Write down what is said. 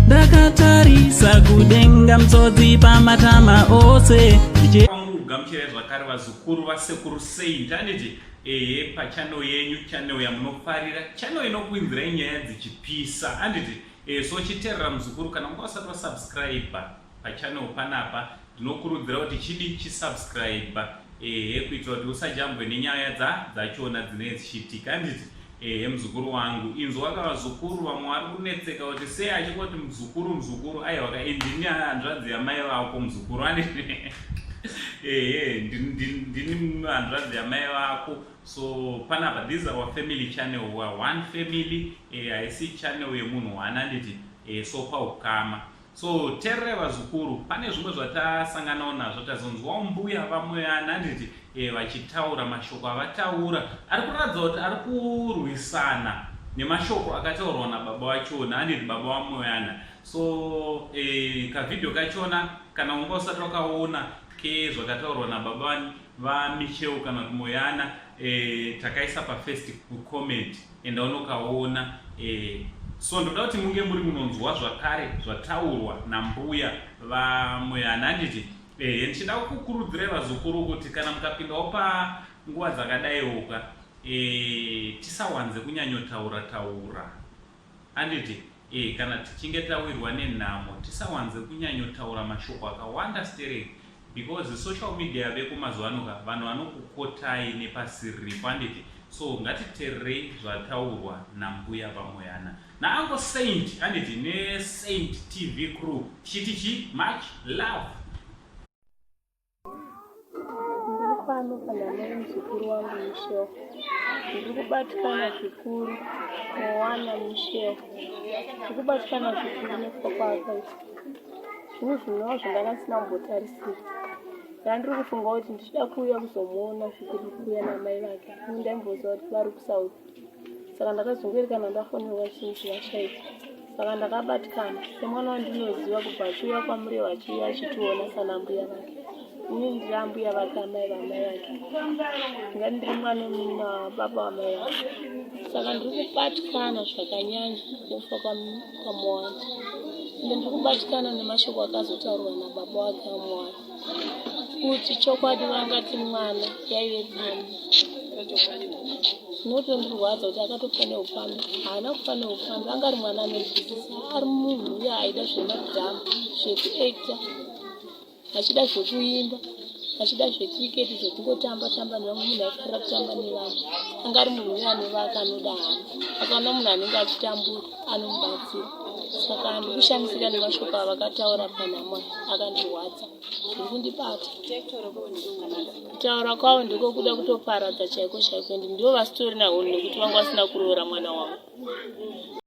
Ndakatarisa kudenga mtsodzi pamatama ose. Kugamuchirai zvakare vazukuru vasekuru Saint anditi ehe pachannel yenyu channel yamunofarira channel inokuinzirai nyaya dzichipisa anditi e, so chiterera muzukuru kana unga usati wasubscribe pachannel panapa ndinokurudzira kuti chidi chisubscribe ehe kuitira kuti usajambwe nenyaya dza dzachona dzinenge dzichiitika handiti ehe muzukuru wangu inzwa ka vazukuru vamwe vari kunetseka kuti sei achingoti muzukuru muzukuru aiwa ka indini hanzvadzi yamai vako muzukuru anditi ehe ndini hanzvadzi yamai vako so panapa this is our family channel we are one family eh, haisi channel yemunhu one anditi eh, so paukama So terere vazukuru pane zvimwe zvatasanganawo nazvo tazonzwawo mbuya vaMoyana handiti e, vachitaura mashoko avataura ari kuratidza kuti ari kurwisana nemashoko akataurwa nababa vachona handiti baba vaMoyana so e, kavhidhiyo kachona kana unga usati wakaona ke zvakataurwa nababa vaMichel kana kuti Moyana e, takaisa pafirst comment enda unokaona eh, so ndoda kuti munge muri munonzwa zvakare zvataurwa nambuya vamoyana handiti eh, ndichida kukurudzirai vazukuru kuti kana mukapindawo panguva dzakadaiwoka eh, tisawanze kunyanyotaura taura handiti eh, kana tichinge tawirwa nenhamo tisawanze kunyanyotaura mashoko akawanda stereki because social media yaveko mazuva ano ka vanhu vanokukotai nepasiripo handiti so ngatitererei zvataurwa nambuya vamoyana naango saint handiti nesaint tv crew tichiti chi much love Ndiri pano panhamo yemuzukuru wangu Michelle. Ndiri kubatikana zvikuru Moana Michelle. Ndiri kubatikana zvikuru nekufa kwaakaita. Zvinhu zvinova zvandanga ndisina kumbotarisira. Ndanga ndiri kufunga kuti ndichida kuuya kuzomuona zvikuru kuuya naamai vake. Ini ndaimboziva kuti vari kuSouth. Saka ndakazongoerekana ndafonerwa chinzi vashaika. Saka ndakabatikana semwana wandinoziva kubva achiuya kwaMurewa achiuya achitiona sanambuya vake. Ini ndiri ambuya vake amai vamai vake. Ndingati ndiri mwana wemunin'ina wababa wamai vake. Saka ndiri kubatikana zvakanyanya nekufa kwaMoana. Ende ndiri kubatikana nemashoko akazotaurwa nababa wake aMoana. Kuti chokwadi vangati mwana yaive pfambi. Zvinotondirwadza kuti akatofa neupfambi. Haana kufa neupfambi, anga ari mwana anonzwisisa, ari munhu uya aida zvemadhirama, zvekuacta, achida zvekuimba, achida zvecricket zvekungotamba tamba nevamwe, munhu aifarira kutamba nevamwe. Anga ari munhu uya anovaka, anoda hama. Akaona munhu anenge achitambura anomubatsira. Saka ndikushamisika nemashoko avakataura panhamo aya, akandirwadza. Zviri kundibata. Kutaura kwavo ndiko kuda kutoparadza chaiko chaiko and ndivo vasitorina hunhu nekuti vanga vasina kuroora mwana wangu.